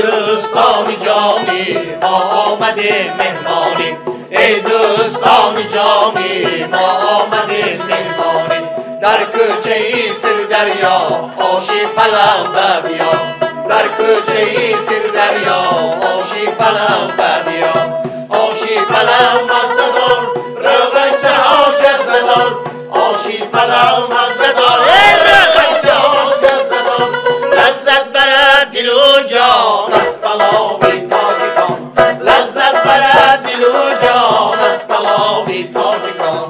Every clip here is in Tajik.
Дӯстони ҷонӣ, мо омадем меҳмонӣ. Эй дӯстони ҷонӣ, мо омадем меҳмонӣ. Дар кӯчаи Сирдарё оши палав биё. Дар кӯчаи Сирдарё оши палав биё. Оши палав маззадор, равғанчаҳош газзадор. Оши палав маззадор, равғанчаҳош газзадор. Лаззат барад дилу ҷон аз палови тоҷикон. Лаззат барад дилу ҷон аз палови тоҷикон.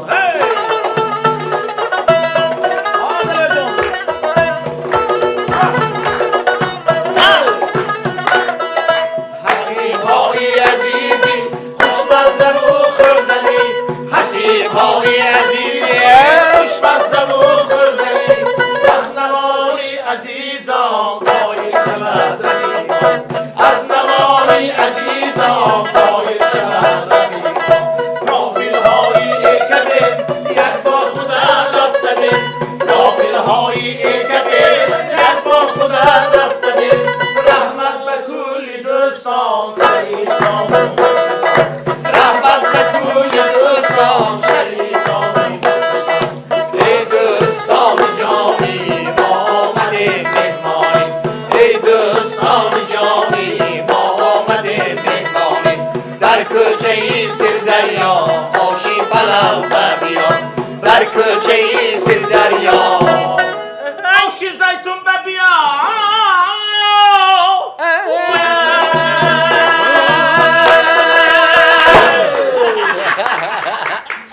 Ҳасибҳои азизӣ, хушмаззаву хӯрданӣ. Ҳасибҳои азизӣ, хушмаззаву хӯрданӣ. Аз навои азизон қоил шавад рафиқон. Аз навои азизон қоил шавад рафиқон. Рофилҳои экабе як бор худа рафта бин. Рофилҳои экабе як бор худа рафта бин. Раҳмат ба кулли дӯстон, шарикону мухлисон. Раҳмат ба кулли дӯстон, шарикону мухлисон. Эй дӯстони ҷонӣ, мо омадем меҳмонӣ. Эй дӯстони ҷонӣ, мо омадем меҳмонӣ. Дар кӯчаи Сирдарё оши палав биё. Дар кӯчаи Сирдарё оши зайтун биё.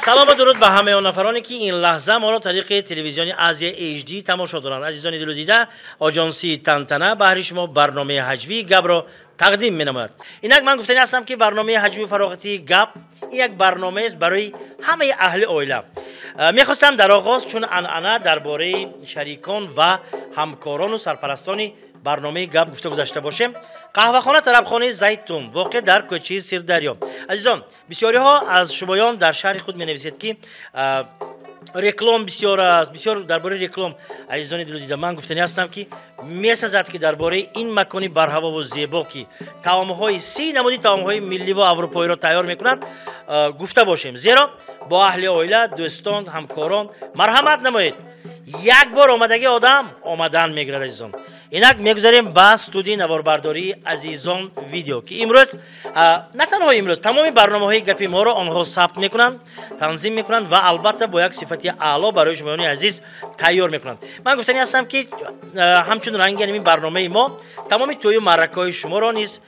Салому дуруд ба ҳамаи он нафароне, ки ин лаҳза моро тариқи телевизиони Азия HD тамошо доранд. Азизони дилу дида, оҷонсии Тантана баҳри шумо барномаи ҳаҷвии Гапро тақдим менамояд. Инак ман гуфтанӣ ҳастам, ки барномаи ҳаҷвию фароғатии Гап як барномаест барои ҳамаи аҳли оила. Мехостам дар оғоз чун анъана дар бораи шарикон ва ҳамкорону сарпарастони барномаи Гап гуфта гузашта бошем. Қаҳвахона тарабхонаи Зайтун воқеъ дар кӯчаи Сирдарё. Азизон, бисёриҳо аз шумоён дар шаҳри худ менависед, ки реклам бисёр аст, бисёр дар бораи реклам. Азизони дилу дида, ман гуфтанӣ ҳастам, ки месазад, ки дар бораи ин макони барҳавову зебо, ки таомҳои 30 намуди таомҳои миллӣ ва аврупоиро тайёр мекунанд, гуфта бошем. Зеро бо аҳли оила, дӯстон, ҳамкорон марҳамат намоед. Як бор омадагӣ одам омадан мегирад, азизон. Инак мегузарем ба студияи наворбардории Азизон Видео, ки имрӯз, на танҳо имрӯз, тамоми барномаҳои гапи моро онҳо сабт мекунанд, танзим мекунанд ва албатта бо як сифати аъло барои шумоёни азиз тайёр мекунанд. Ман гуфтанӣ ҳастам, ки ҳамчун ранги ҳамин барномаи мо тамоми тӯю маъракаҳои шуморо низ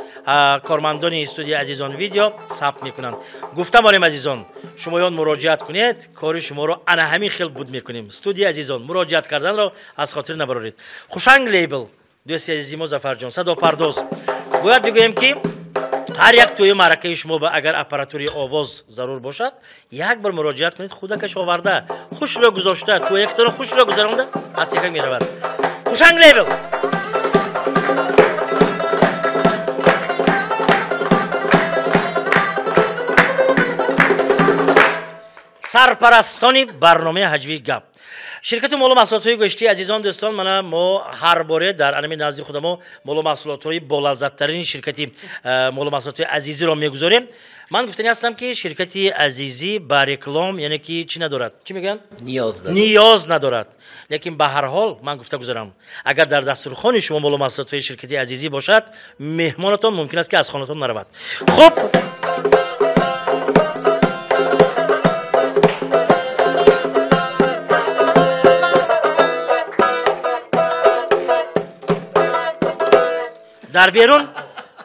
кормандони студияи Азизон Видео сабт мекунанд. Гуфта монем, азизон, шумоён муроҷиат кунед, кори шуморо ана ҳамин хел буд мекунем. Студияи Азизон муроҷиат карданро аз хотир набароред. Хушанг лейбл, дӯсти азизи мо Зафарҷон, садопардоз. Бояд бигӯем, ки ҳар як тӯи маъракаи шумо агар аппаратураи овоз зарур бошад, як бор муроҷиат кунед, худакаш оварда, хушро гузошта, тӯяктонро хушро гузаронда, аз тека меравад. Хушанг лейбл. Сарпарастони барномаи ҳаҷвии Гап. Ширкати молу маҳсулотҳои гӯштии Азизон. Дӯстон, мана мо ҳар боре дар анами назди худамо молу маҳсулотҳои болаззаттарини ширкати молу маҳсулотҳои Азизиро мегузорем. Ман гуфтанӣ ҳастам, ки ширкати Азизӣ ба реклам, яъне ки чӣ надорад? Чӣ мегӯянд? Ниёз надорад. Ниёз надорад. Лекин ба ҳар ҳол ман гуфта гузарам, агар дар дастурхони шумо молу маҳсулотҳои ширкати Азизӣ бошад, меҳмонатон мумкин аст, ки аз хонатон наравад. Хуб,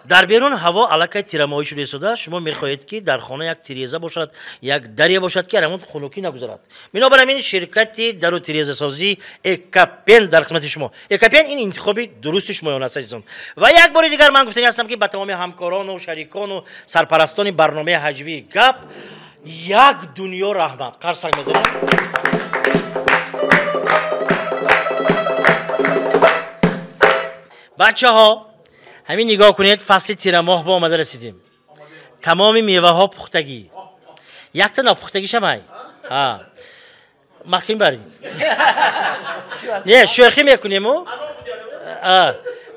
дар берун ҳаво аллакай тирамоҳӣ шуда истодааст. Шумо мехоҳед, ки дар хона як тиреза бошад, як даре бошад, ки ҳамон хунукӣ нагузарад. Бинобар ҳамин ширкати дару тирезасозӣ Экапен дар хизмати шумо. Экапен ин интихоби дурусти шумоён аст, азизон. Ва як бори дигар ман гуфтанӣ ҳастам, ки ба тамоми ҳамкорону шарикону сарпарастони барномаи ҳаҷвии Гап як дунё раҳмат. Қарсак мезанем. Бачаҳо, ҳамин нигоҳ кунед, фасли тирамоҳ ба омада расидем. Тамоми меваҳо пухтагӣ. Якта нопухтагӣ шамай. Маҳким баред. Не, шӯхӣ мекунему.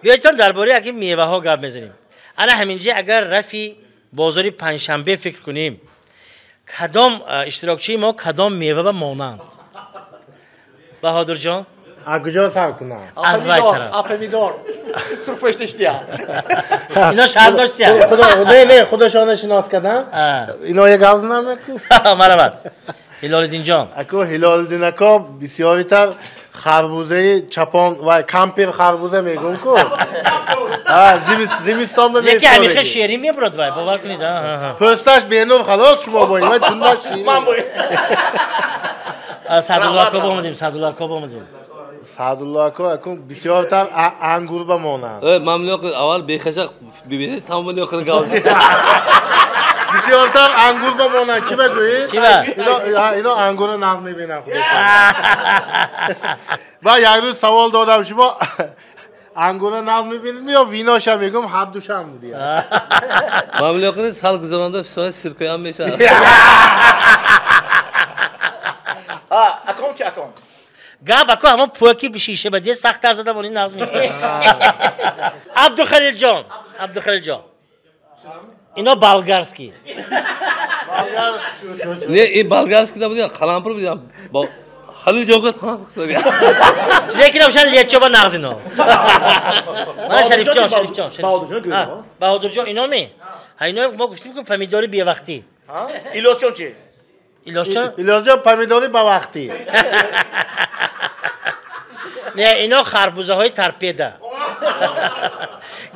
Биёед дар бораи яке меваҳо гап мезанем. Ана ҳаминҷа агар рафи бозори панҷшанбе фикр кунем, кадом иштирокчии мо кадом мева ба монанд? Баҳодурҷон? Аз куҷо сар кунам? Аз вай тараф. А помидор. Сурхпӯшт иштия. Ино шаҳр доштия. Не, не, худашона шинос кардам. Ино як гап занам аку? Марҳамат. Ҳилолиддинҷон. Аку Ҳилолиддин ака бисёритар харбузаи чапон ва кампир харбуза мегӯм ку. Зимистон ба Лекин ҳамеша шерин мебурад вай, бовар кунед. Пӯсташ бенур халос шумо боин, вай тундаш ширин. Саъдулло ака омадем, Саъдулло ака омадем. Саъдулло ака акун бисёртар ангур ба монанд. Ман меёқид аввал бехаша бибинед, тамоми ёқид гап. Бисёртар ангур ба монанд. Чӣ бигӯед? Чӣ ба? Ино ангурро нағз мебинанд худашон. Ва як рӯз савол додам шумо ангурро нағз мебинед ё виноша мегӯм ҳардушам буд. Ман меёқид сал гузаронда фисони сиркоям мешавад. Аком чи аком? Гап аку ҳамон пӯки шиша ба дез сахттар задам он нағз меистад. Абдухалилҷон, Абдухалилҷон. Ино болгарский. Не, ин болгарский набуд, қалампур буд. Халилҷон гуфт, ҳа, чизе ки набошад лечоба нағз ино. Мана Шарифҷон, Шарифҷон, Шарифҷон. Баҳодурҷон ино ме? Ҳа ино мо гуфтем ки помидори бевақтӣ. Илёсҷон чи? Илёсҷон? Илёсҷон помидори бавақтӣ. Не, ино харбузаҳои торпеда.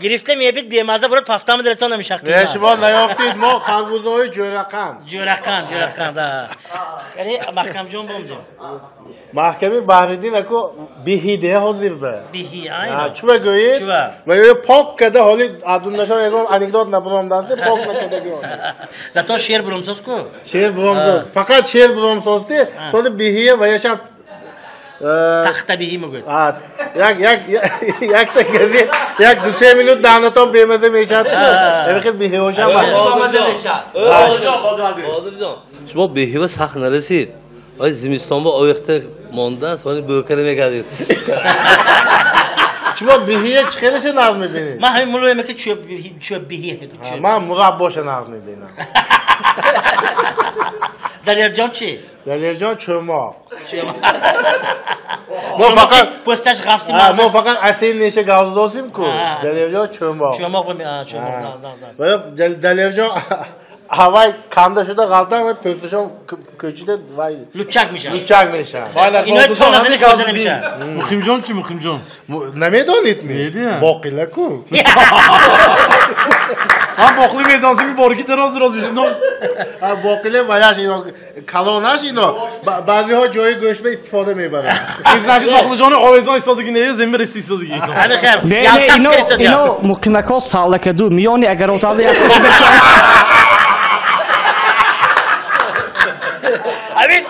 Гирифта мебид бемаза бурад пафтами дилатон намешахт. Не, шумо наёфтид, мо харбузаҳои ҷӯрақанд. Ҷӯрақанд, ҷӯрақанд, а. Кани Маҳкамҷон бомдем. Маҳками Баҳриддин аку биҳиде ҳозир ба. Биҳи, айно. Чува гӯед? Чува? Ва ё пок када ҳоли адуннашон ягон анекдот набуромданси пок накадаги он. Зато шер буромсоз ку? Шер буромсоз. Фақат шер буромсозти, соли биҳие ва яшам тахта биҳи мегӯяд. Як як якта газет як ду се минут даҳнатон бемаза мешавад. Ҳамин биҳиҳошам. Баҳодурҷон, шумо биҳива сахт нарасид. Вай зимистон ба овехта монда, сони бӯкара мегардид. Шумо биҳия чӣ хелаша нағз мебинед? Ман ҳамин мулоем ки чӯб биҳия. Ман мураббоша нағз мебинам. Далерҷон чӣ? Далерҷон чӯмоқ. Мо фақат пӯсташ ғафси мағзаш. Мо фақат асил неша гавз досим ку. Далерҷон чӯмоқ. Чӯмоқ чӯмоқ нағз нағз. Далерҷон ҳавай канда шуда ғалтан ва пӯсташон кӯчида вай лучак мешавад. Лучак мешавад. Ино тоназани хӯрда намешавад. Муқимҷон чӣ Муқимҷон? Намедонед ми? Боқила ку. Ман боқили медонистам ки борики дароз дароз мешавад. Боқила ваяш ино калонаш ино баъзеҳо ҷои гӯшт истифода мебаранд. Значит боқилҷони овезон истодагӣ не, замин реси истодагӣ. Ҳамин хел. Ино муқимако саллакаду миёни агароталда як Амин,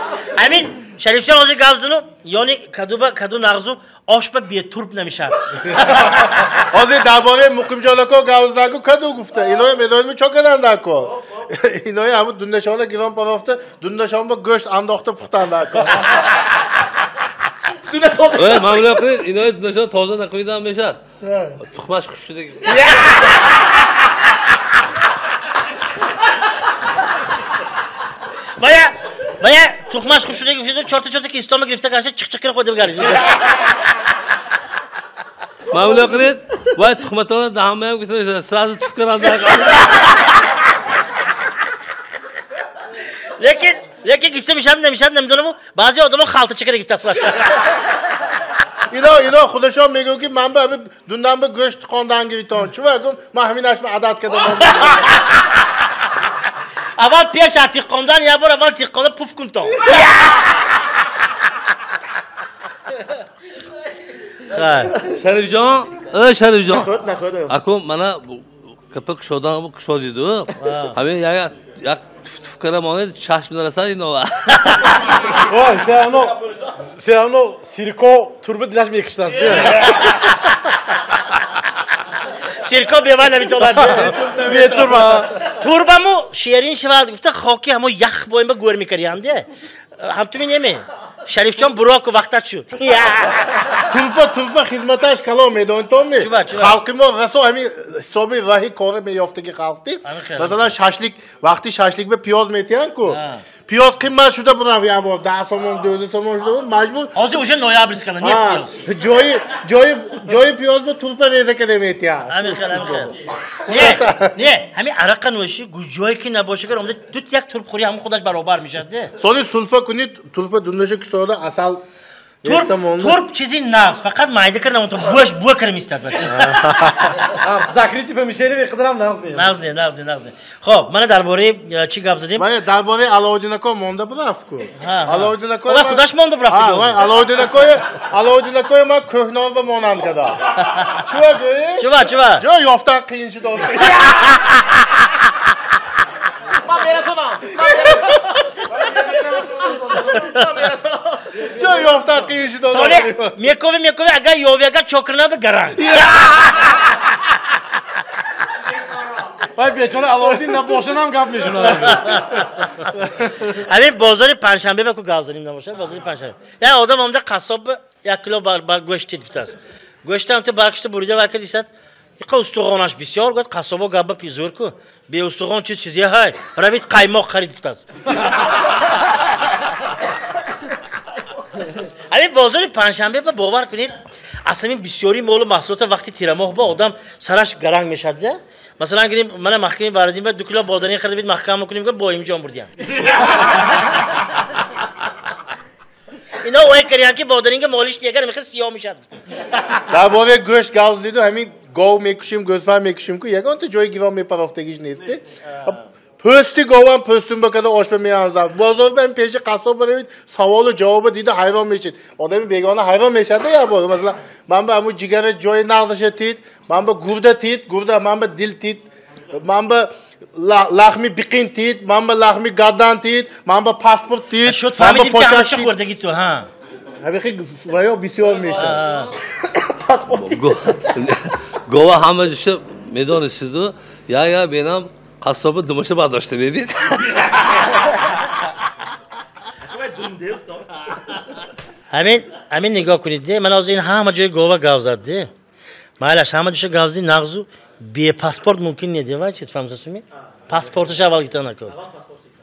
амин. Шарифҷон ҳозир гап зану, ёни кадуба каду нағзу ошба бетурб намешавад. Ҳозир дар бораи Муқимҷон ака гап задаку каду гуфта. Иноя медонем чо карданд ака? Иноя ҳамун дундашона гирон парофта, дундашон ба гӯшт андохта пухтанд ака. Мамлуқ кунед, иноя дундашона тоза накунидам мешавад. Тухмаш хуш шуда. Бая бая тухмаш хуш шуда гуфтиду чорта чорта ки истома гирифта гаша чиқ-чиқ кира хӯрда бигардид. Мамлуқ кунед, вай тухматона даҳамаям гуфта сразу туф карданд. Лекин лекин гирифта мешавад намешавад намедонам, баъзе одамо халтача кира гирифтааст. Ино худашон мегӯянд ки ман ба ҳамин дундан ба гӯшт қондан гирифтам. Чува гум ман ҳаминашро адат кардам. Аввал пеш аз тиққондан як бор аввал тиққонда пуф кун то. Шарифҷон, Шарифҷон. Аку мана капа кушодан кушодиду. Ҳамин як як туф кара монед чашм нарасад ино. Ой, все равно сирко турба дилаш мекиштаст. Сирко бева наметавонад. Бетурба. Турбаму шерин шавад гуфта хоки ҳамо ях боем ба гӯр мекардиам де. Ҳамту менеме. Шарифҷон буроку вақтат шуд. Турпа хизматаш калом медонед то ми? Халқи мо расо ҳамин ҳисоби роҳи кори меёфтаги халқи. Масалан шашлик вақти шашлик ба пиёз метиҳанд ку. Пиёз қимат шуда бурав як бор 10 сомон 12 сомон шуда буд маҷбур. Ҳозир уже ноябрьскана нест пиёз. Ҷои пиёз ба турпа реза карда метиҳанд. Ҳамин хел ҳамин хел. Не, не, ҳамин арақа нӯшӣ ҷое ки набошад гар омада дут як турп хӯрӣ ҳамон худаш баробар мешавад. Сони сулфа кунед турпа дундаша кушода асал Турп чизи нағз, фақат майда кар намонтон, буаш буа кар мистад. Закрытый помещение қадарам нағз не. Нағз не, нағз не, нағз не. Хоб, мана дар бораи чӣ гап задем? Мана дар бораи Алоуддин ако монда бурафт ку. Алоуддин ако Ва худаш монда бурафт ку. Алоуддин ако ма кӯҳнон ба монанд када. Чува гӯӣ? Чува, чува. Ҷо ёфтан қиин шуд. Ман мерасонам. Ҷо ёфтан қиин шуд. Солеҳ, мекови, мекови, агар ёви, агар чокр наба гаранг. Вай бечора Алоуддин набошанам гап мешунад. Ҳамин бозори панҷшанбе ба ку гап занем набошад, бозори панҷшанбе. Як одам омада қассоб як кило гӯшт тид гуфтааст. Гӯштам ту баркишта бурида вай кардисад. Иқа устухонаш бисёр гуфт қассобо гап ба пизур ку. Бе устухон чиз чизе ҳай. Равид қаймоқ харид гуфтааст. Ҳамин бозори панҷшанбе ба бовар кунед, аз ҳамин бисёри молу маҳсулота вақти тирамоҳ ба одам сараш гаранг мешавад. Масалан гирем, мана маҳками бардим ба 2 кило бодарин харида бит маҳкам мекунем, гуфт боимҷон бурдиям. Ино ой кардиям ки бодаринга молиш дигар мехоҳад сиёҳ мешавад. Дар бораи гӯшт гап задиду ҳамин гов мекушем, гӯсфанд мекушем ку ягонта ҷои гирон мепарофтагиш нест. Пӯсти говам пӯстун ба када ошба меанзад. Бозор ба пеши қассоб баравид, саволу ҷавоба дида ҳайрон мешид. Одами бегона ҳайрон мешад як бор. Масалан, ман ба ҳамун ҷигара ҷои нағзаша тид, ман ба гурда тид, гурда ман ба дил тид, ман ба лахми биқин тид, ман ба лахми гаддан тид, ман ба паспорт тид, ман ба почак тид. Хӯрдаги ту, ҳа. Ҳамихи ваё бисёр мешад. Паспорт. Гова ҳама ҷоша медонистиду, я бенам қассоби думаша бардошта мебид. Ҳамин нигоҳ кунед, ман ҳозир ин ҳама ҷои гова гав зад. Майлаш ҳама ҷоша гавзи нағзу бе паспорт мумкин не, вай чиз фаҳмсасими? Паспорташ аввал гирифта накун.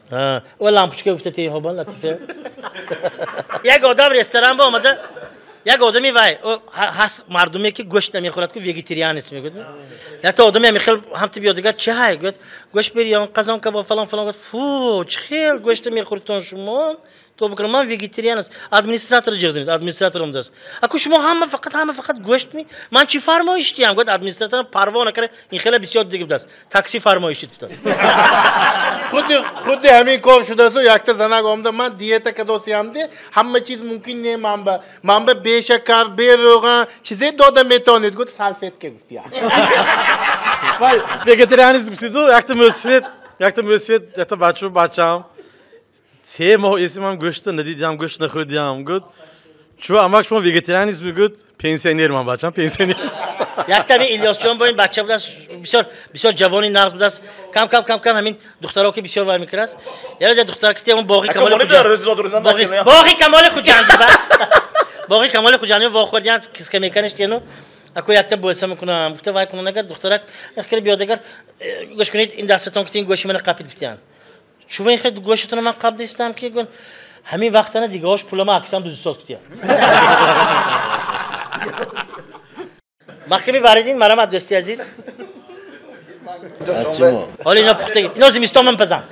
Ва лампочка гуфта ти ҳоба латифа. Як одам ресторан ба омада, як одами вай, ҳаст мардуме ки гӯшт намехӯрад ку вегетарианец мегӯяд. Якта одаме мехел ҳамти биёд дигар чӣ ҳай гӯяд, гӯшт бирён, қазон кабоб фалон фалон гӯяд. Фу, чӣ хел гӯшт мехӯрдтон шумо? То бикунам ман вегетарианец. Администратор ҷиғ занед, администратор омадааст. Аку шумо ҳама фақат гӯшт ми? Ман чӣ фармоиш диҳам? Гӯяд администратор парво накарда, ин хела бисёр дига будааст. Такси фармоиш дид гуфтааст. Худи ҳамин кор шудасу якта занак омада, ман диета кадосиям де, ҳама чиз мумкин не ман ба. Ман ба бешакар, бероған, чизе дода метавонед. Гуфт салфетка гуфтия. Вай, вегетарианец гуфтиду, якта мӯсфет, якта бачу бачам. 3 моҳ эсимам гӯшта надидиам, гӯшт нахӯрдиам. Гуфт, чу амак шумо вегетарианец мегӯд, пенсионер ман бачам, пенсионер. Якта ми Илёсҷон бо ин бача будааст, бисёр бисёр ҷавони нағз будааст. Кам кам кам кам ҳамин духтаро ки бисёр вай мекардааст. Яра духтар ки он боғи Камоли Хуҷанд. Боғи Камоли Хуҷанд. Боғи Камоли Хуҷанд вохӯрдиан киска меканиш тену. Ако якта бӯса мекунам, гуфта вай кунам агар духтарак ихкар биёд агар гӯш кунед ин дастатон ки ин гӯши мана қапид гуфтиан. Чува ин хел гӯшатонро ман қабл истам ки ҳамин вақтана дигаҳош пулама аксам дузисоз кутия. Маҳками баридин марамат дӯсти азиз. Ҳоло ино пухта, ино зимистон ман пазам.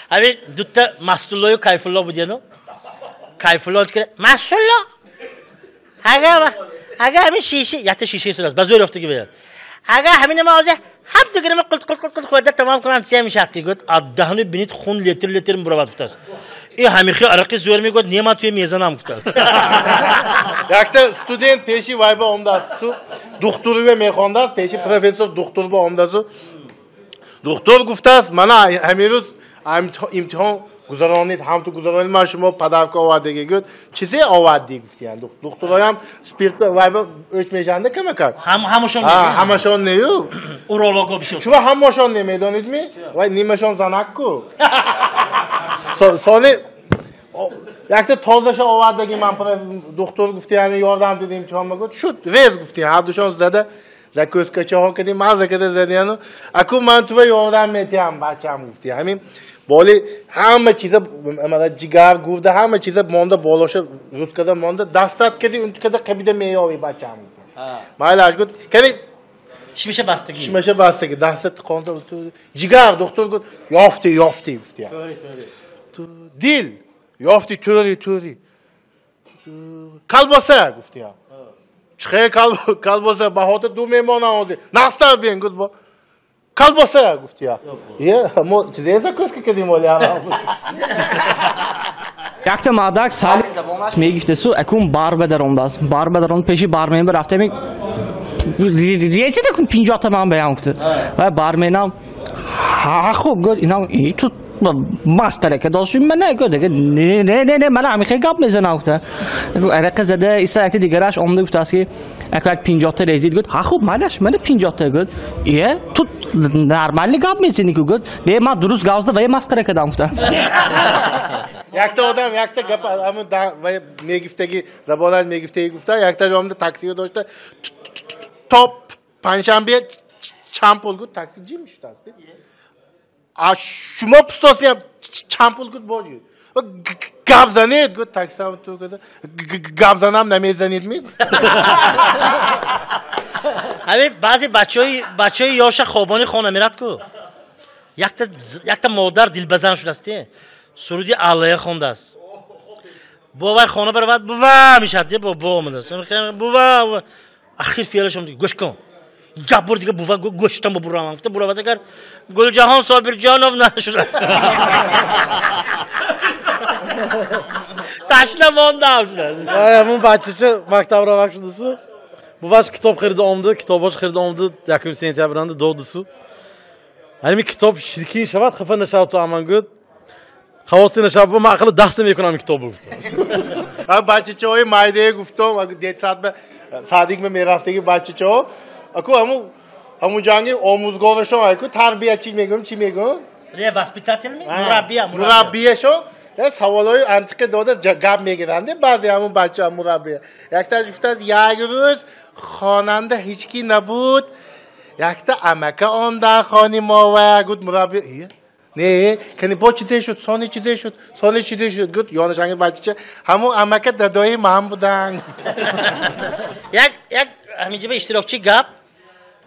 Ҳамин дута Мастуллою Кайфулло будияну. Кайфулло ки Мастулло агар ҳамин шиша, якта шишаи сурас, ба зӯр ёфтаги бияд. Агар ҳамин ма ҳозир ҳам дугирама қулт қулт қулт қулт хӯрда тамом кунам сия мешавад ки гуфт, аз даҳни бинит хун литр литр мебаровад гуфтааст. И ҳамихи арақи зӯр мегӯяд, не ман туя мезанам гуфтааст. Якта студент пеши вайба омадааст, духтурве мехондааст, пеши профессор духтурба омадааст. Духтур гуфтааст, мана ҳамин рӯз имтиҳон гузаронид, ҳам ту гузаронид, ман шумо падарка овардагӣ. Гуфт, чизе овардӣ гуфтиян. Духтуроям спирт вайба ӯч мешанда камакак. Ҳамашон ҳамашон нею. Уролого бисёр. Чува ҳамашон не медонид ми? Вай нимашон занак ку. Сони якта тозаша овардаги ман духтур гуфти ҳамин ёрдам дид имтиҳон гуфт шуд рез гуфти ҳардушон зада закускачаҳо кардем маза када задияну аку ман тува ёрдам метиҳам бачам гуфти ҳамин боли ҳама чиза мана ҷигар гурда ҳама чиза монда болоша рускада монда дастат кади унткада қабида меёви бачам майлаш гуфт кани шимаша бастагӣ шимаша бастагӣ дастат қонда ҷигар духтур гуфт ёфти ёфти гуфти дил ёфти тӯри тӯри колбаса гуфти чихе колбаса баҳота ду мемонам ҳозир настар бин гуфт бо колбаса гуфти е мо чизе закуска кардем оли якта мардак сали забонаш мегифтесу акун бар бадаромдааст бар бадаром пеши бармен рафта резида кун 50 ман баян гуфт ва барменам ҳа хуб гуфт инам и ту масқара дошти ман гуфт не не не не ман ҳамин хел гап мезанам гуфта арақа зада иса якта дигараш омада гуфтааст ки ака 50 резид гуфт ҳа хуб малаш мана 50 гуфт е ту нормально гап мезани гуфт не ман дуруст гап зада ва масқара кардам гуфта якта одам якта гап ҳамун мегифтаги забонаш мегифтаги гуфта якта омада таксиро дошта то панҷшанбе чанд пул гуфт такси ҷим шудааст а шумо пустосиям чанд пул гуфт боҷи гап занед гуфт таксиам ту гап занам намезанед ми ҳамин баъзе бачаҳои ёша хобони хона мерад ку якта модар дилбазан шудааст суруди аллая хондааст бовай хона баравад бува мешавад бо омадааст бува ахир фиялашам гӯш кун як бор дига бува гӯштам бубурам гуфта буравад агар Гулҷаҳон Собирҷоновна шудааст ташна мондам шудааст ҳамун бачача мактаб равак шудасу буваш китоб харида омду китобош харида омду 1 сентябранда додусу ҳамин китоб ширкин шавад хафа нашавад ту аман гуфт хавотир нашавад ман ақли даст намекунам китобро гуфт бачачаҳои майдае гуфтом детсад садик мерафтаги бачачаҳо аку ҳамун ҷанги омӯзгорашон аку тарбиячи мегӯм чӣ мегӯм не воспитатель мураббия мураббияшон саволҳои антиқа дода гап мегиранд баъзе ҳамун бача мураббия якташ гуфтааст як рӯз хонанда ҳеҷ ки набуд якта амака омда хони мова гуфт мураббия не кани бо чизе шуд сони чизе шуд сони чизе шуд гуфт ёнашанги бачача ҳамун амака дадои ман буданд як як ҳаминҷа иштирокчи гап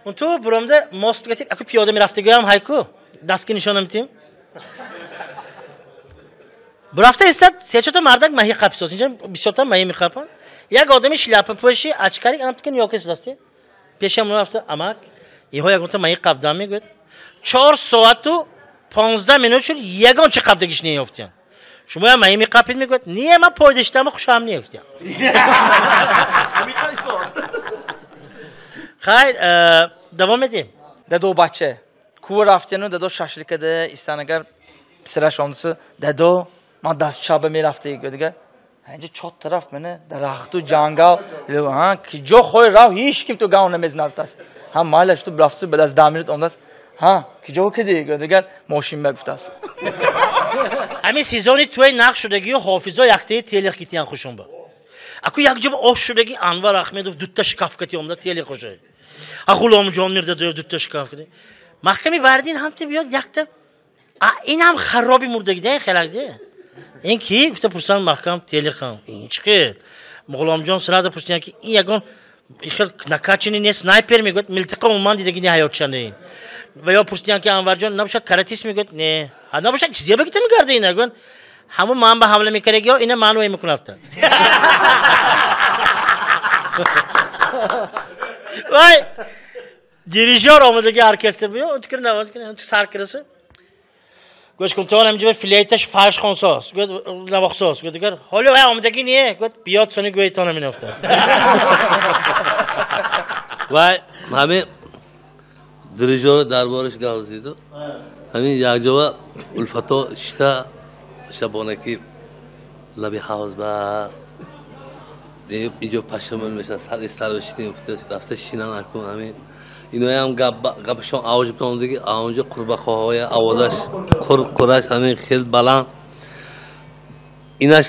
он ту буромда мост гатиб аку пиёда мерафтагиам ҳайку дастки нишонам тим бурафта истад се-чорта мардак маҳӣ қаписост инҷа бисёрта маҳӣ меқапанд як одами шляпапӯши ачкарик анам тука ниёка истодасти пешам рафта амак иҳо ягонта маҳӣ қабдан мегӯяд 4 соату 15 минут шуд ягон чи қабдагиш неёфтиям шумоям маҳӣ меқапид мегӯяд не ман пойдаштаму хушам неёфтиям хайр давом медиҳем дадо бача кува рафтену дадо шашликада истанагар писараш омдасу дадо ман дастчаба мерафта дигар инҷа чор тараф мана дарахту ҷангал ки ҷо хоҳӣ рав ҳеҷ ким ту гав намезанад ҳа майлаш ту рафтсу баъд аз 10 минут омдааст ҳа ки ҷо киди дигар мошин ба гуфтааст ҳамин сезони туи нақш шудагию ҳофизо яктаи телех китиян хушум ба аку якҷоба ош шудаги Анвар Ахмедов дутта шкаф кати омда телех ошад а Ғуломҷон Мирзадоев дутта шкаф кати маҳками Бардин ҳамта биёд якта инам хароби мурдаги да хелакде ин ки гуфта пурсанд маҳкам телехам ин чӣ хел Ғуломҷон сразу пурсиданд ки ин ягон хел накачани не снайпер мегӯяд милтиқа умуман дидаги не ҳаётшане ин ва ё пурсиданд ки Анварҷон набошад каратист мегӯяд не набошад чизе багита мегарда ина гӯяд ҳамун ман ба ҳамла мекардагиё ина ману эй мекунафта вай дирижёр омадаги оркестр биё унтикир сар кираса гӯш кун то ҳаминҷо флейташ фарш хонсоз гӯяд навохсоз гӯяд дигар ҳоло вай омадаги не гӯяд биёд сони гӯйтона минофтааст вай ҳамин дирижёр дар бораш гап зиду ҳамин якҷоба Улфато шита шабонаки лаби ҳавз ба инҷо пашамон мешад сар истар шитем рафта шинан акун ҳамин иноям гапашон авҷ битондаги аонҷо қурбақаҳоя овозаш қурқураш ҳамин хел баланд Инаш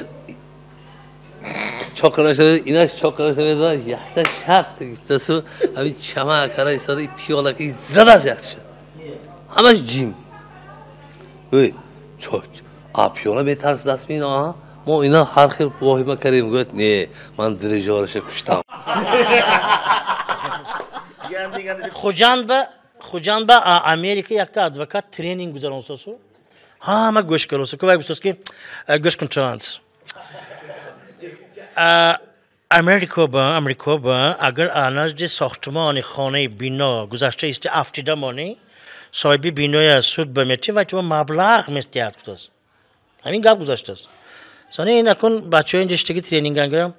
чоқира инаш чоқира шаведа якта шарт гуфтасу ҳамин чама кара истода пиёлаки задас якташа. Ҳамаш ҷим. Ой, чоч. А пиёла метарсидастми ина? Мо ина ҳар хел воҳима кардем. Гӯяд, не, ман дирижёраша куштам. Хуҷанд ба Америка якта адвокат тренинг гузаронсасу. Ҳама гӯш каросу. Ку вай гуфтас ки гӯш кун чанс. Америко ба агар назди сохтмони хонаи бино гузашта исти афтида монӣ, соҳиби биноя суд ба мети вай ту маблағ метиҳад гуфтас. Ҳамин гап гузаштааст. Сони ин акун бачаҳои инҷа иштаги тренинг ангирам.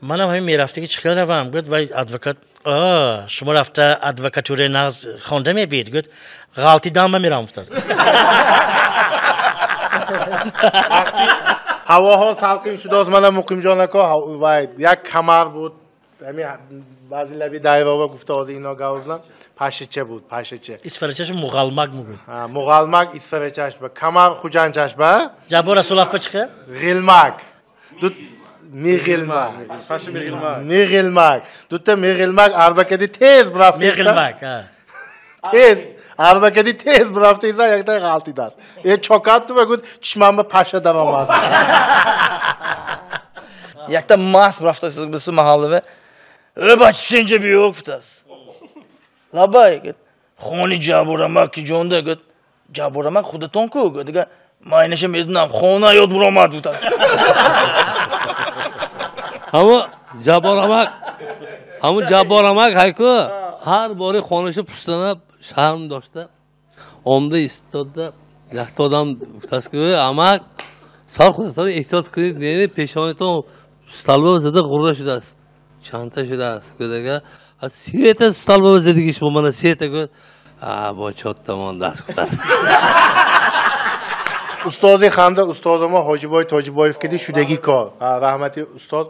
Манам ҳамин мерафтаги чӣ хел равам? Гӯяд вай адвокат, шумо рафта адвокатураи нағз хонда мебиед? Гӯяд ғалтидан ба меравам гуфтааст. Ҳавоҳо салқин шудааст, мана Муқимҷон ака, вай як камар буд, ҳамин баъзе лаби дайрова гуфта ҳозир ино гавзан, пашича буд, пашича. Исфарачаш муғалмак мегӯяд. Муғалмак исфарачаш ба, камар хуҷанчаш ба. Ҷаббор Расулов ба чӣ хел? Ғилмак. Миғилмак. Миғилмак. Дута миғилмак арбакади тез бурафта. Миғилмак, Тез. Арбакади тез бурафта иса якта ғалтидааст. Э чокат ту ба гуфт чишмам ба паша даромад. Якта мас бурафта бису маҳаллава. Э бача инҷа биё гуфтааст. Лабай гуфт хони Ҷабборамак ки ҷонда гуфт Ҷабборамак худатон ку гуфт дига ман инаша медунам хона ёд буромад гуфтааст. Ҳамо Ҷабборамак, ҳамо Ҷабборамак ҳайку ҳар бори хонаша пуштана шарм дошта омда истода якта одам гуфтааст ки амак сал худатон эҳтиёт кунед, не пешонатон столба зада ғурра шудааст, чандта шудааст гӯдага сета столба задагиш бо мана сета гӯд а бо чотта мондааст гуфтааст. Устози ханда устозо мо Ҳоҷибой Тоҷибоев киди шудагӣ кор. Раҳмати устод.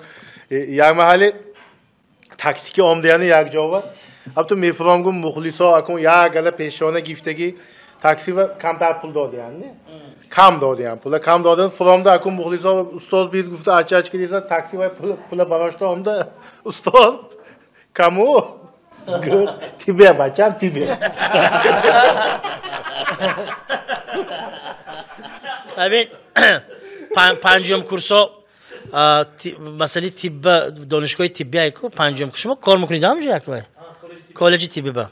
Як маҳалли такси ки омдаяни як ҷова. Ҳабту мефуром гум мухлисо акун як гала пешона гифтагӣ такси ва камтар пул додиян, не? Кам додиян пула, кам додан фуромда акун мухлисо устоз бид гуфта ача-ач кидиса такси ва пула барошта омда устоз каму гуфт тебе бачам тебе. Ҳамин панҷум курсо масъалаи тибба донишгоҳи тиббӣ айку панҷум шумо кор мекунед ҳамҷо як вай коллеҷи тиббиба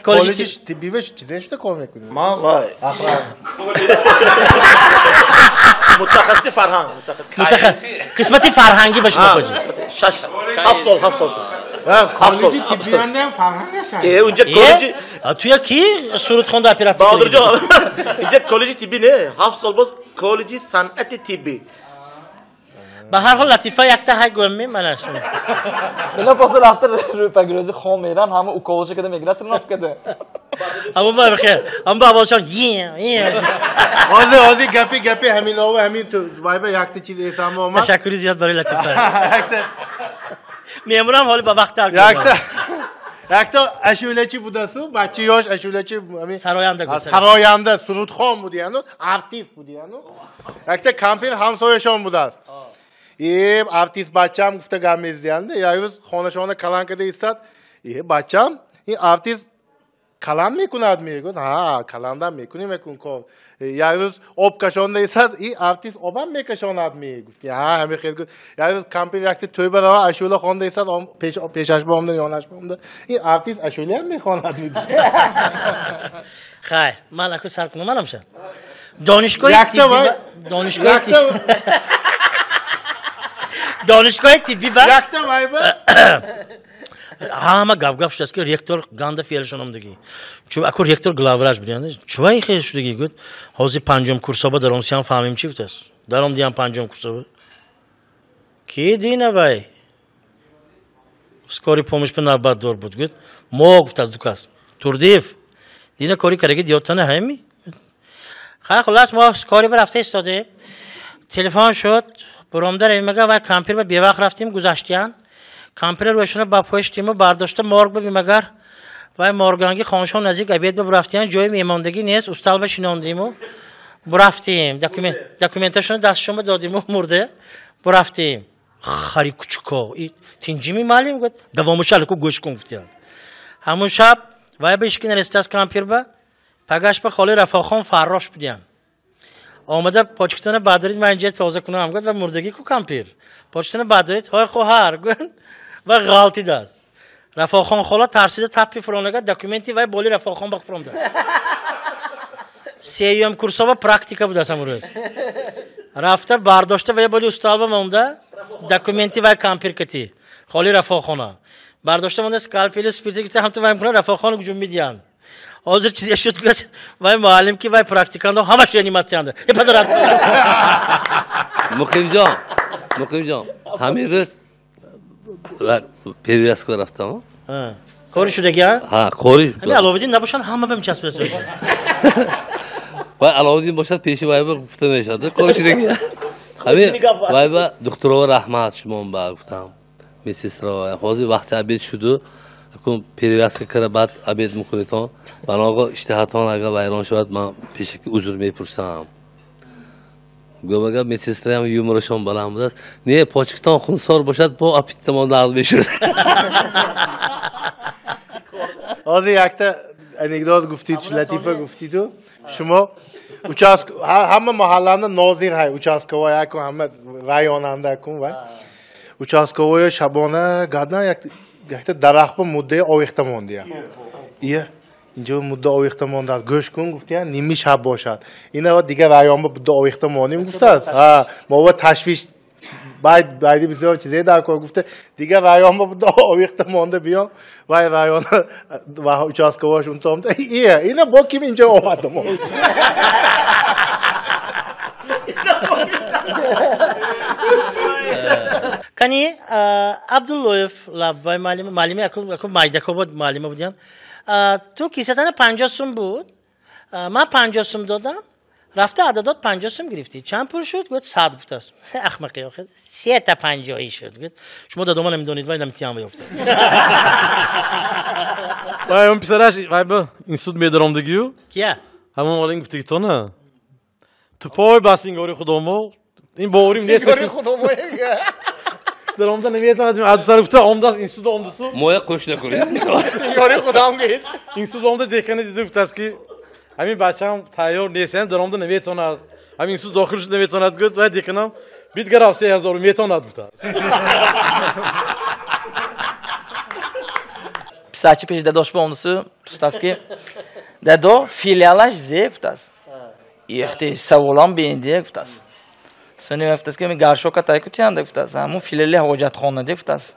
коллеҷи тиббиба чизе шуда кор мекунед? Ман вай мутахассиси фарҳанг, мутахассис қисмати фарҳангӣ ба шумо хоҷи 6 7 сол 7 сол коллеҷи тиббияндаам фарҳанг ашад. Э унҷа коллеҷи туя ки сурудхонда оператсия Баҳодирҷон, инҷа коллеҷи тиббӣ не, 7 сол боз коллеҷи санъати тиббӣ. Ба ҳар ҳол латифа якта ҳай гӯем манаш. Ина паса рафта рӯпагрӯзи хом меран, ҳама уколша када мегирад, тренов када. Ҳамон ба бихер, ҳамон ба аввалшон е е. Ҳозир ҳозир гапи гапи ҳамин ова ҳамин ту вайба якта чиз эсам омад. Ташаккури зиёд барои латифа. Меҳмонам ҳоли ба вақт тарк. Якта ашулачи будасу, бача ёш ашулачи ҳамин сароянда гуфта. Сароянда сурудхон будияну, артист будияну. Якта кампир ҳамсояшон будааст. Э артист бачам гуфта гап мезадиянда, як рӯз хонашона калан карда истад. Э бачам, ин артист калан мекунад мегӯяд. Ҳа, каландам мекунем мекун кор. Як рӯз об кашонда истад, ин артист обам мекашонад мегуфт. Ҳа, ҳамин хел гуфт. Як рӯз кампир якта тӯйба рава ашула хонда истад, пешаш бомда, ёнаш бомда. Ин артист ашулаам мехонад мегуфт. Хайр, ман аку сар кунам манам шад. Донишгоҳи тиббӣ, донишгоҳи донишгоҳи тиббӣ ба якта вайба ҳама гап-гап шудааст ки ректор ганда феълшономдагӣ. Чу аку ректор главврач будиянд. Чува ин хел шудагӣ гуфт, ҳозир панҷум курсоба дар он сиям фаҳмем чӣ гуфтааст. Дар он диям панҷум курсоба. Ки дина вай? Скорый помощь ба навбатдор буд. Гуфт, мо гуфтааст ду кас. Турдиев, дина кори кардаги диёдтана ҳами? Хай хулас мо кори ба рафта истодем. Телефон шуд, буромда равимага вай кампир ба бевақт рафтем гузаштиян. Кампир рӯшона ба поиштиму бардошта морг бимагар вай морганги хоншон наздик обед ба рафтиян ҷои меҳмондагӣ нест, устал ба шинондиму Бурафтем, документашон дастшон додим, мурда. Бурафтем. Хари кучуко. Тинҷими маълим гуфт, давомуша алку гӯш кун гуфтян. Ҳамун шаб вай ба ишки нарестас кампирба, пагаш ба холи Рафохон фаррош будян. Омада почкатона бадарид, ман инҷа тоза кунам гуфт ва мурдагӣ ку кампир. Почкатона бадарид, ҳой хоҳар гуфт ва ғалтидааст. Рафохон хола тарсида таппи фуронага документи вай боли Рафохон ба фуромдааст. Сеюм курсова практика будааст ҳамун рӯз. Рафта бардошта вай боли усталба монда, документи вай кампир кати. Холи Рафохона. Бардошта монда скальпели спирти гирифта ҳамту вай мекунад Рафохон гуҷум медиҳанд. Ҳозир чизе шуд гуфт вай муаллим ки вай практиканда ҳамаш реаниматсиянда. Э падарат. Муқимҷон, Муқимҷон, ҳамин рӯз перевязка рафтам. Кори шудаги? Ҳа, кори. Ҳамин Аловиддин набошанд ҳама ба мечаспида. Вай Аловиддин бошад пеши вай ба гуфта мешавад. Кори шудаги. Ҳамин вай ба духтурова раҳмат шумон ба гуфтам. Медсестра ҳозир вақти обед шуду акун перевязка кара баъд обед мекунедон. Баного иштиҳатон агар вайрон шавад ман пешаки узр мепурсам. Гӯмага медсестраям юморашон баланд будааст. Не, почкатон хунсор бошад, бо аппетитамон нағз мешуд. Ҳозир якта анекдот гуфтид, латифа гуфтиду. Шумо участк ҳама маҳалланда нозир ҳай участковой акун ҳама районанда акун вай. Участковой шабона гадна якта дарахт ба муддаи овехта мондия. Ия, инҷо мудда овехта мондааст. Гӯш кун гуфтия, ними шаб бошад. Ина дигар район ба мудда овехта монем гуфтааст. Ҳа, мо ба ташвиш байди бисёр чизе дар кор гуфта, дигар район ба мудда овехта монда биём. Вай район ва участковош унтомда. Ия, ина бо ким инҷо омадам. Кани Абдуллоев лаббай маълима, маълима акун майдакобод маълима будян. Ту кисатана 50 сум буд. Ман 50 сум додам. Рафта ададот 50 сум гирифтӣ. Чанд пул шуд? Гуфт 100 гуфтааст. Ахмақи охир. 350 шуд. Гуфт шумо дадома намедонед, вай намтиям ёфтааст. Вай он писараш вай ба институт медаромдагию. Кия? Ҳамон олин гуфтагитона. Тупой бас ингори худомо. Ин боварим нест. Ингори худомо. Даромда наметавонад адсар гуфта омдааст институт омдасу. Моя қӯш накунед. Ингори худам гӯед. Институт омда декани дида гуфтааст ки ҳамин бачаам тайёр нест, даромда наметавонад. Ҳамин институт дохил шуда наметавонад гуфт вай деканам бидгарав 3000 метавонад гуфтааст. Писарчи пеши дадош ба омдасу гуфтааст ки дадо филиалаш зе гуфтааст. Ихти саволам беинде гуфтааст. Сони гуфтааст ки гаршока тай кутиянда гуфтааст. Ҳамун филиали ҳоҷатхона де гуфтааст.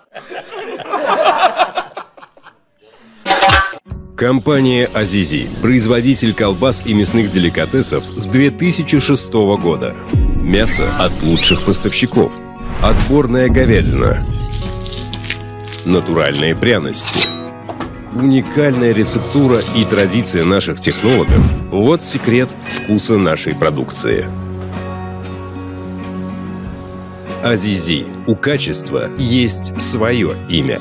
Компания «Азизи» – производитель колбас и мясных деликатесов с 2006 года. Мясо от лучших поставщиков. Отборная говядина. Натуральные пряности. Уникальная рецептура и традиция наших технологов – вот секрет вкуса нашей продукции. «Азизи» – у качества есть свое имя.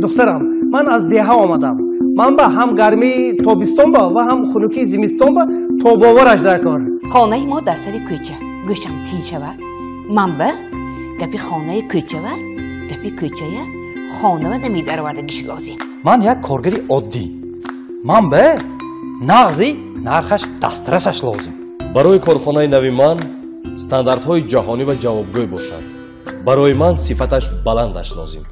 Духтарам, ман аз деҳа омадам. Ман ба ҳам гармии тобистон ба ва ҳам хунукии зимистон ба тобовараш дар кор. Хонаи мо дар сари кӯча. Гӯшам тин шавад. Ман ба гапи хонаи кӯчава, гапи кӯчая хонава намедаровардагиш лозим. Ман як коргари оддӣ. Ман ба нағзи нархаш дастрасаш лозим. Барои корхонаи нави ман стандартҳои ҷаҳонӣ ва ҷавобгӯй бошад. Барои ман сифаташ баландаш лозим.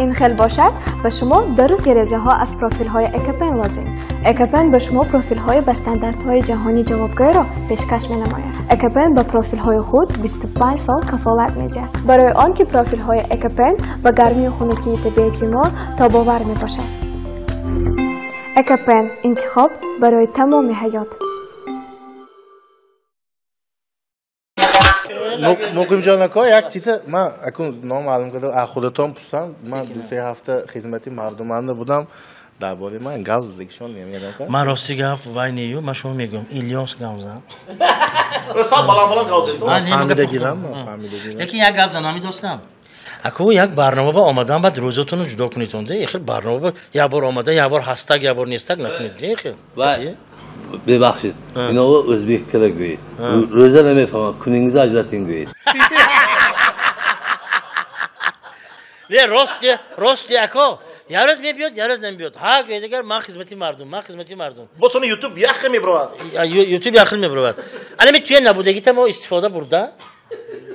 Ин хел бошад, ба шумо дару терезаҳо аз профилҳои Экопен лозим. Экопен ба шумо профилҳои ба стандартҳои ҷаҳонӣ ҷавобгӯйро пешкаш менамояд. Экопен ба профилҳои худ 25 сол кафолат медиҳад. Барои он ки профилҳои Экопен ба гармию хунукии табиати мо тобовар мебошад. Экопен интихоб барои тамоми ҳаёт. Муқимҷон ака, як чиза ман акун номаълум карда аз худатон пурсам. Ман 2-3 ҳафта хизмати мардуманда будам. Дар бораи ман гап задагишон намедонам. Ман рости гап вай нею, ман шумо мегӯям Илёс гап зад. Сал баланд баланд гап зад. Фаҳмидагирам, фаҳмидагирам. Лекин як гап занам дӯстам. Аку як барнома ба омадан баъд рӯзотонро ҷудо кунед онде. Эхел барнома ба як бор омада, як бор ҳастак, як бор нестак накунед. Эхел. Вай. Бебахшид. Иново ӯзбек кара гӯед. Рӯза намефаҳмам, кунингиза ajrating гӯед. Не, рост ако. Я рӯз мебиёд, я рӯз намебиёд. Ҳа, гӯед агар ман хизмати мардум, ман хизмати мардум. Боз он YouTube яхе мебровад. YouTube яхе мебровад. Ана ми туя набудагита мо истифода бурда.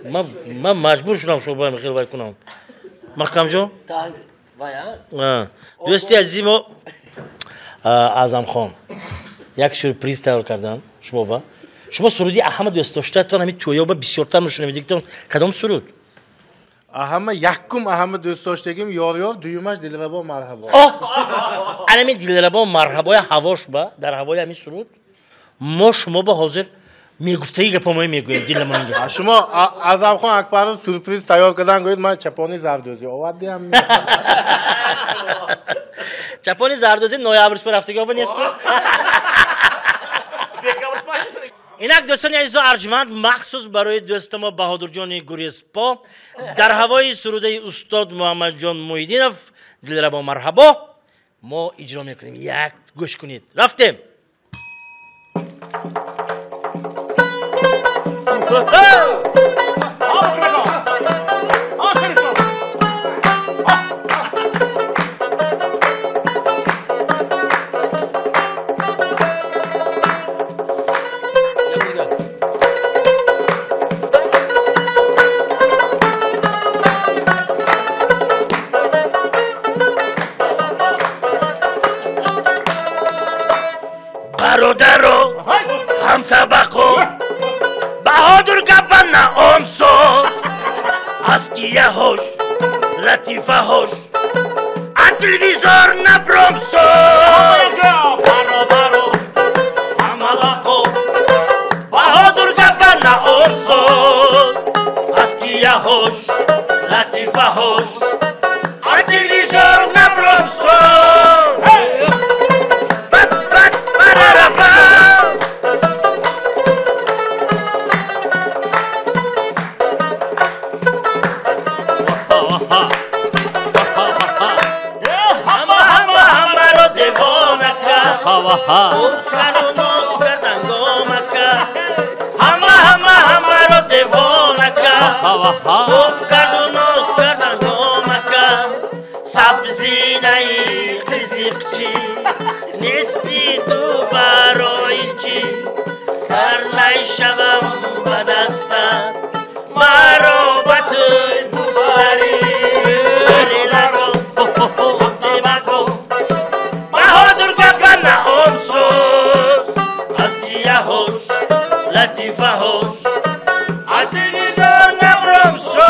Ман маҷбур шудам шумо боям хел вай кунам. Маҳкамҷон? Дӯсти азизи мо Аъзамхон як сюрприз тайёр кардам шумо ба. Шумо суруди аҳама дӯст доштаатон ҳамин тӯёба бисёртар мешунавидиктон кадом суруд? Аҳама якум аҳама дӯст доштагим ёр ёр, дуюмаш Дилрабо марҳабо. Ана ҳамин Дилрабо марҳабоя ҳавош ба дар ҳавои ҳамин суруд мо шумо ба ҳозир мегуфтаги гапомое мегӯем диламон. Шумо Аъзамхон Акбаров сюрприз тайёр кардан гӯед ман чапони зардӯзӣ овардиам. Чапони зардӯзӣ ноябрс рафтаги оба нест. Инак дӯстони азизу арҷманд, махсус барои дӯстамо Баҳодурҷони Гуреспо дар ҳавои сурудаи устод Муҳаммадҷон Муҳиддинов Дилрабо марҳабо мо иҷро мекунем. Як гӯш кунед. Рафтем. Бародаро, ҳамтабақо, Баҳодур гапа наомсоз, аскияҳош, латифаҳош, а телевизор набромсоз. Бародаро, ҳамабақо, Баҳодур гапа наомсоз, аскияҳош, латифаҳош, а телевизор набромсоз. Уфкану нос кардан гомака, ҳама ҳама ҳамаро девонака. Уфкану нос кардан гомака, сабзинаи қизиқчӣ нести ту барои чӣ? Карнай шавам ба дастат, маро ба тӯй бубарӣ. Ларо муқимако, Баҳодур гапа наомсоз, аскияҳош, латифаҳош, аз телевизор набромсоз.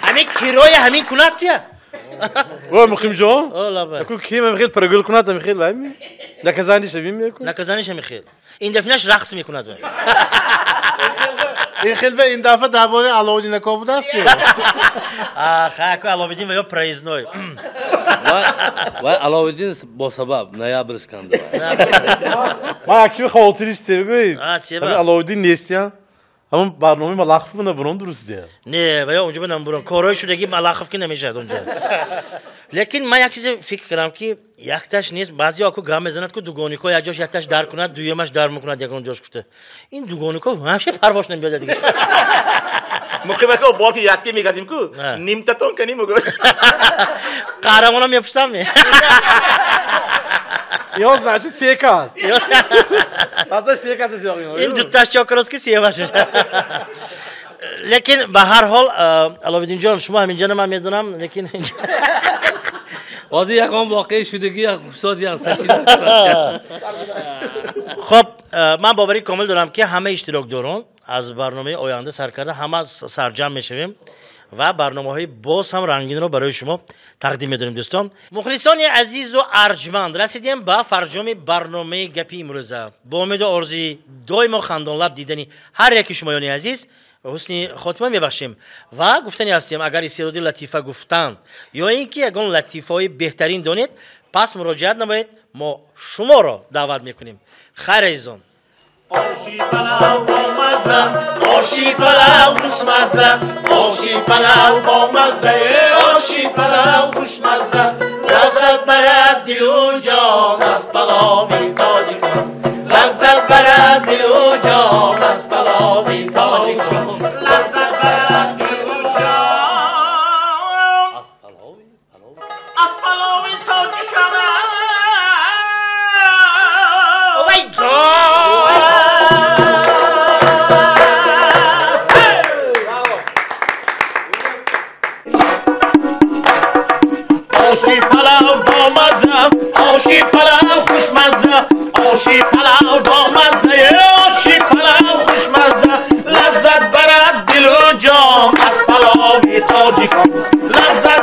Ҳамин кироя ҳамин кунад туя? О, Муқимҷон? Аку ким ҳамин хел парагул кунад, ҳамин хел вай ми? Наказаниш ҳамин мекунад? Наказаниш ҳамин хел. Ин дафъинаш рақс мекунад вай. Ин хел ба ин дафъа дар бораи Аловиддин ако будааст? Ха, аку Аловиддин ва ё проездной. Вай Аловиддин бо сабаб ноябрш канда. Ман акши хотириш себ гӯед. Аловиддин нестиян. Ҳамон барномаи Малахов набурон дуруст де. Не, ва ё онҷо намбурон. Корҳои шудаги Малахов ки намешавад онҷо. Лекин ман як чизе фикр кардам, ки якташ нест, баъзеҳо ку гап мезанад, ку дугонико як ҷош якташ дар кунад, дуюмаш дар мекунад ягон ҷош гуфта. Ин дугонико ҳамеша парвош намеояд дигар. Муқимако бо ки якте мегардим ку, нимтатон кани муго. Қаҳрамонам мепурсам ме? Ё значит се кас. Баъзан се кас зиёд. Ин дуташ чокрост ки се бошад. Лекин ба ҳар ҳол Аловиддинҷон, шумо ҳаминҷо ман медонам, лекин ҳозир ягон воқеаи шудагӣ як фусод як сачида. Хоб, ман боварии комил дорам, ки ҳама иштирокдорон аз барномаи оянда сар карда ҳама сарҷамъ мешавем ва барномаҳои боз ҳам рангинро барои шумо тақдим медорем, дӯстон. Мухлисони азизу арҷманд, расидем ба фарҷоми барномаи гапи имрӯза. Бо умеду орзуи доимо хандонлаб дидани ҳар яки шумоёни азиз ҳусни хотима мебахшем ва гуфтани ҳастем, агар истеъдоди латифа гуфтан ё ин ки ягон латифаҳои беҳтарин донед, пас муроҷиат намоед, мо шуморо даъват мекунем. Хайр, азизон. Оши палав бомазза, оши палав хушмазза, оши палав бомазза, оши палав хушмазза. Лаззат барад дилу ҷон аз палови тоҷикон. Лаззат барад дилу ҷон аз палови тоҷикон. Лаззат барад дилу ҷон аз палови тоҷикон. Oh my God! Оши палав бомазза, оши палав хушмазза, оши палав бомазза, оши палав хушмазза. Лаззат барад дилу ҷон аз палови тоҷикон. Лаззат